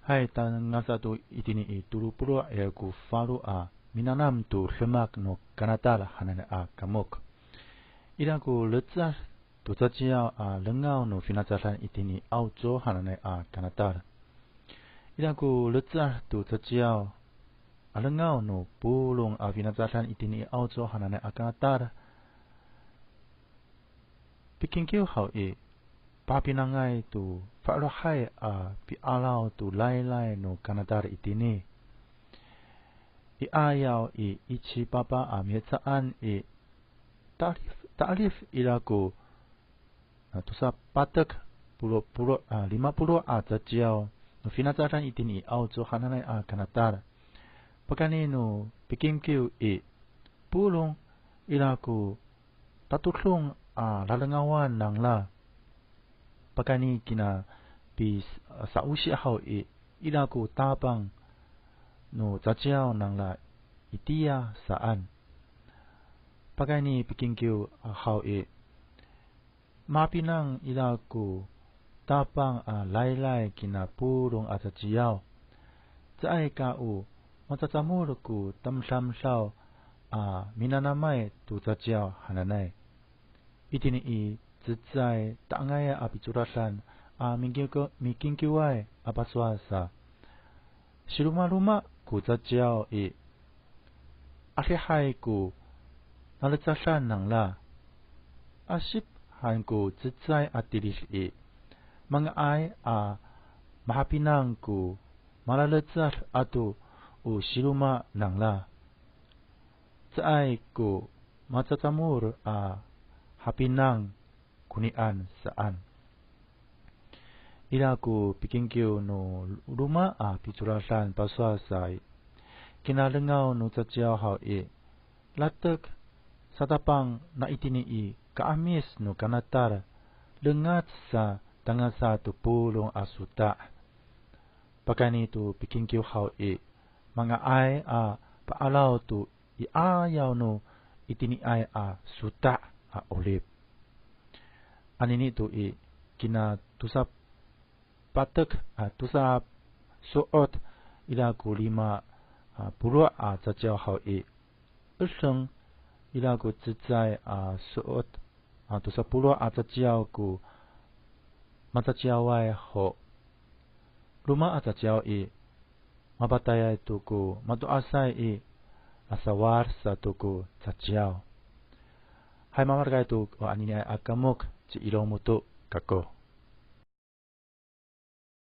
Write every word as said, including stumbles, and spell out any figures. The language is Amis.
Hay, tangasa to itini i tolo polo' ira ko falo a minanam to demak no kanatal hananay a kamok. Ira ko lecad to caciyaw a lengaw no finacadan itini Awco hananay a kanatal. Ira ko lecad to caciyaw a lengaw no polong a finacadan itini Awco hananay a kanatal. Pikingkiw haw i, papinangay to fa'elohay a pi'araw to laylay no kanatal itini. I 'ayaw i, i ci papa a mihecaan i, ta'elif, ta'elif ira ko a tosa patek polo', polo', a, lima polo' a caciyaw no finacadan itini i Awco hananay a kanatal. Pakayni no pikingkiw i, polong ira ko tatodong a lalengawan nangra. Pakayni kina pisa'osi haw i, ira ko tapang no caciyaw nangra itiya saan. Pakayni pikingkiw haw i, mapinang ira ko tapang a laylay kina polong a caciyaw. Caay ka o macacamol ko tamdamdaw a minanamay to caciyaw hananay. Itini i cecay ta'angayay a picodadan a mikingko-, mikingkiway a pasowal sa. Siromaroma ko caciyaw i, adihay ko nalecadan nangra. Asip han ko cecay a tilid i, manga'ay a mahapinang ko malalecad ato o siroma nangra. Caay ko macacamol a hapinang konian saan. Ira ko pikingkiw no roma a picodadan pasowal sa i, kina lengaw no caciyaw haw i, latek satapang na itini i ka'amis no kanatal, lengac sa tangasa to polong a sota'. Pakayni to pikingkiw haw i, manga'ay a pa'araw to i 'ayaw no itiniay a sota' a 'orip. Anini to i, kina tosa patek, a, tosa so'ot ira ko lima, a, polo' a caciyaw haw i, edeng ira ko cecay a so'ot, a, tosa polo' a caciyaw ko macaciyaway ho. Roma a caciyaw i, mapatayay to ko mato'asay i, a sawad sato ko caciyaw. Hay, mahemek to ko aniniay a kamok, ci Ilong Moto kako.